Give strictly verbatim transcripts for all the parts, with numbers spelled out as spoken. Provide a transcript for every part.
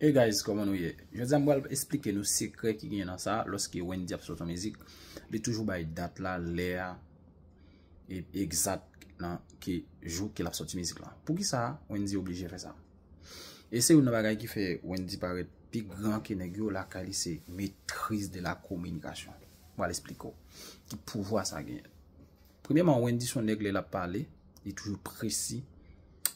Hey guys, kòman nou ye? Jodi a m pral esplike nou sekrè ki genyen nan sa, lòske Wendy ap sòti yon mizik, li toujou bay dat la, lè a, e egzat nan ki jou ke l ap sòti mizik la. Poukisa Wendy oblije fè sa? E se youn nan bagay ki fè Wendy parèt pi gran ke nèg yo, lakay li se maîtrise de la communication. M pral esplike w ki pouvwa sa genyen. Premyèman, Wendy se yon nèg lè l ap pale, li toujou presi.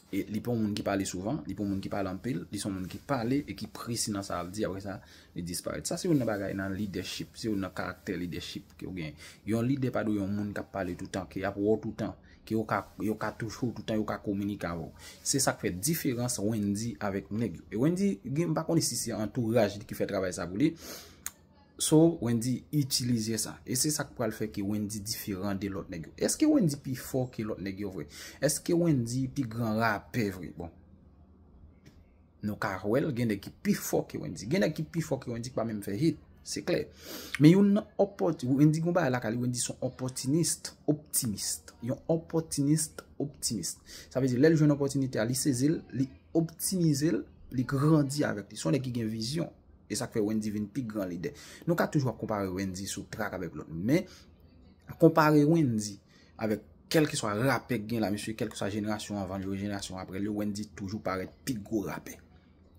E li pa yon moun ki pale souvan, li pa yon moun ki pale anpil, li se yon moun ki pale e ki presi nan sa l ap di, apre sa, li disparèt. Sa se youn nan bagay nan leadership, se youn nan karaktè leadership ke w gen. Yon lidè pa dwe yon moun k ap pale toutan, ke y ap wè w toutan, ke yo ka, yo ka touche w toutan, yo ka kominike avè w. Se sa k fè diferans Wendy avèk nèg yo. E Wendy, gen, m pa konnen si se antouraj li ki fè travay sa pou li. So, Wendy itilize sa. E se sa k pral fè ke Wendy diferan de lòt nèg yo. Èske Wendy pi fò ke lòt nèg yo vre? Èske Wendy pi gran rapè vre? Bon. Nou ka wè l, gen nèg ki pi fò ke Wendy. Gen nèg ki pi fò ke Wendy ki pa menm fè hit. Se klè. Men youn nan opòti-, Wendy gon bagay lakay li, Wendy se yon opòtinis, optimis. Yon opòtinis, optimis. Sa vle di, lè l jwenn opòtinite a, li sezi l, li optimize l, li grandi avèk li. Se yon nèg ki gen vizyon. E sa k fè Wendy vin pi gran lidè. Nou ka toujou ap konpare Wendy sou trak avèk lòt moun. Men, konpare Wendy avèk kèlkeswa rapè k gen la, mesye, kèlkeswa jenerasyon anvan l yo, jenerasyon apre l yo, Wendy toujou parèt pi gwo rapè.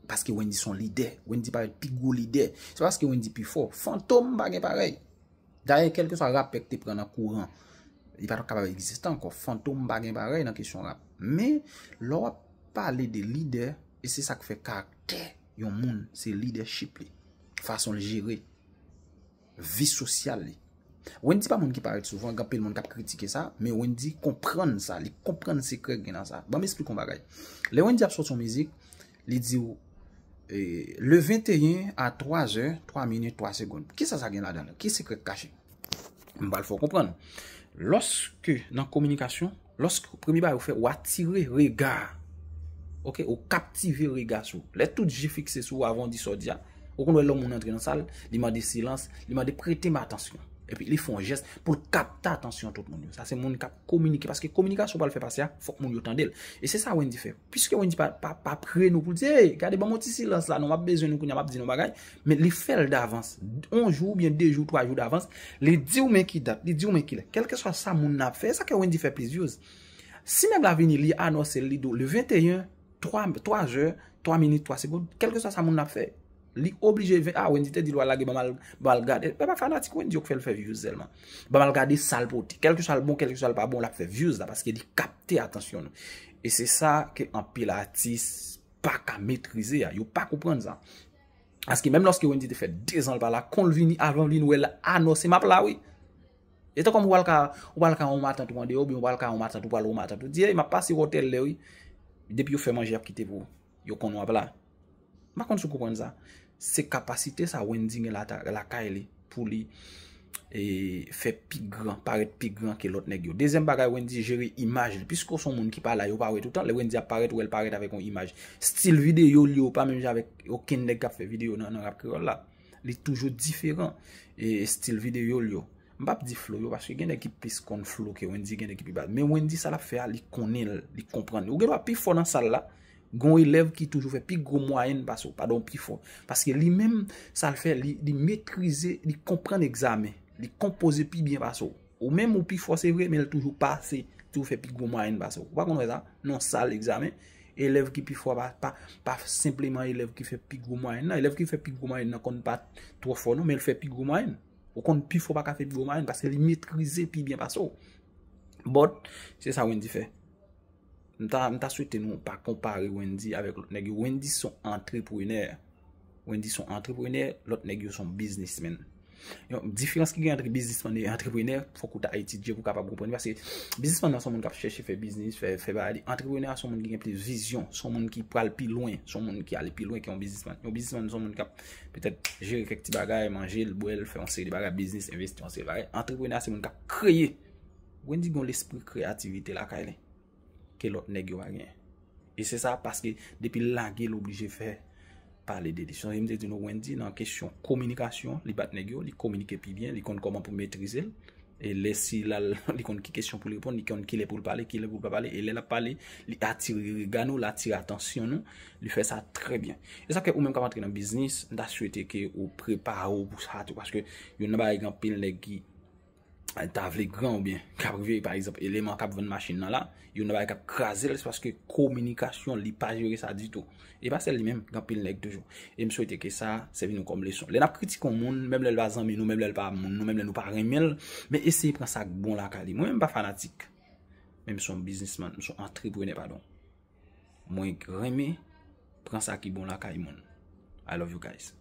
Paske Wendy se yon lidè. Wendy parèt pi gwo lidè. Se paske Wendy pi fò. Fantom pa gen parèy. Dayè, kèlkeswa rapè k te pran nan kouran, li pa t ap kapab egziste ankò. Fantom pa gen parèy nan kesyon rap. Men, lè w ap pale de lidè, e se sa k fè karaktè yon moun, se lidèchip li. Fason l jere vi sosyal li. Wendy pa moun ki parèt souvan, gen anpil moun k ap kritike sa, men Wendy konprann sa, li konprann sekrè k gen nan sa. Ban m esplike yon bagay. Lè Wendy ap sòti yon mizik, li di w, e, le venteyen a twa zè, twa minit, twa segonn. Kisa sa gen ladan l? Ki sekrè k kache? M pral fè w konprann. Lòske nan kominikasyon, lòske premye bagay ou fè, ou atire rega. Oke, ou kaptive rega sou. Lè tout je fikse sou ou avan w di sa w di a, ou konn wè lè yon moun antre nan sal, li mande silans, li mande prete m atansyon. Epi li fè yon jès pou l kapte atansyon tout moun yo. Sa se moun k ap kominike. Paske kominikasyon pral fè pase a, fòk moun yo tande l. E se sa Wendy fè. Piske Wendy pa, pa, pa pre nou pou l di, "Ey, gade, ban m yon ti silans la, non, m ap bezwen nou kounye a, m ap di nou bagay." Men li fè l davans. Yon jou, oubyen de jou, twa jou davans. Li di w men ki dat, li di w men ki lè. Kèlkeswa sa moun nan ap fè, e sa k fè Wendy fè plis views. Si nèg la vini, li anonse l, li di w, le venteyen, twa, twa zè, twa minit, twa segonn, kèlkeswa sa moun nan ap fè, li oblije vin, a, Wendy te di l w al lage, ban m al, ban m al gade. E pa fanatik Wendy yo k fè l fè views sèlman. Ban m al gade sa l pote. Kèlkeswa l bon, kèlkeswa l pa bon, l ap fè views la, paske li kapte atansyon nou. E se sa ke anpil atis pa ka metrize a. Yo pa konprann sa. Paske menm lòske Wendy te fè de zan l pa la, kon l vini, avan l vin wè l anonse, "M ap la, wi." E tankou ou pral ka, ou pral ka yon matant ou andeyò, oubyen ou pral ka yon matant, ou pral yon matant, ou di, "Ey, m ap pase wè w tèl lè, wi." Depi yo fè manje, y ap kite pou ou. Yo konn w ap la. M pa konn si w konprann sa. Se kapasite sa Wendy gen lata-, lakay li pou li, e, fè pi gran, parèt pi gran ke lòt nèg yo. Dezyèm bagay, Wendy jere imaj li. Piske w se yon moun ki pa la, yo pa wè toutan. Lè Wendy ap parèt, ou wè l parèt avèk yon imaj. Stil videyo li yo pa menm jan avèk okenn nèg k ap fè videyo nan, nan rap kreyòl la. Li toujou diferan, e, stil videyo li yo. M p ap di flow yo, paske gen nèg ki plis konn flow ke Wendy, gen nèg ki pi baz. Men Wendy, sa l ap fè a, li konnen l, li konprann li. Ou gen dwa pi fò nan sal la, gen yon elèv ki toujou fè pi gwo mwayèn pase w, padon, pi fò. Paske li menm, sa l fè, li, li metrize, li konprann egzamen, li konpoze pi byen pase w. Ou menm, ou pi fò, se vre, men l toujou pase, toujou fè pi gwo mwayèn pase w. Ou pa konn wè sa? Nan sal egzamen, elèv ki pi fò pa, pa, pa senpleman elèv ki fè pi gwo mwayèn nan. Elèv ki fè pi gwo mwayèn nan konn pa twò fò non, men l fè pi gwo mwayèn. Ou konn pi fò pa ka fè pi gwo mwayèn paske li metrize pi byen pase w. But, se sa Wendy fè. M ta, m ta swete nou pa konpare Wendy avèk lòt nèg yo. Wendy se yon antreprenè. Wendy se yon antreprenè, lòt nèg yo se yon biznismenn. Yon diferans ki gen ant biznismann e antreprenè, fòk ou ta etidye pou w kapab konprann li. Paske biznismann nan se yon moun k ap chèche fè biznis, fè, fè bagay li. Antreprenè a se yon moun ki gen plis vizyon, se yon moun ki pral pi lwen, se yon moun ki ale pi lwen ke yon biznismann. Yon biznismann se yon moun k ap petèt jere kèk ti bagay, manje l, bwè l, fè yon seri de bagay, biznis, envesti yon seri de bagay. Antreprenè a se moun k ap kreye. Wendy gen yon lespri kreyativite lakay li ke lòt nèg yo pa genyen. E se sa paske depi l lage, l oblije fè pale de li. Sonje m te di nou, Wendy, nan kesyon kominikasyon, li bat nèg yo, li kominike pi byen, li konn kòman pou metrize l. E lè si l al, li konn ki kesyon pou l reponn, li konn kilè pou l pale, kilè pou l pa pale. E lè l ap pale, li atire rega nou, l atire atansyon nou, li fè sa trè byen. E sa fè ou menm k ap antre nan biznis, m ta swete ke ou prepare w pou sa tou, paske youn nan bagay gen anpil nèg ki ta vle gran oubyen k ap rive, pa egzanp, eleman k ap vann machin nan la, youn nan bagay k ap kraze l, se paske kominikasyon, li pa jere sa ditou. E pa sèl li menm, gen anpil nèg toujou. E m swete ke sa sèvi nou kòm leson. Lè n ap kritike yon moun, menm lè l pa zanmi nou, menm lè l pa moun nou, menm lè nou pa renmen l, men eseye pran sa k bon lakay li. Mwen menm m pa fanatik. Men m se yon biznismann, m se yon antreprenè, padon. Mwen renmen pran sa ki bon lakay moun. I love you guys.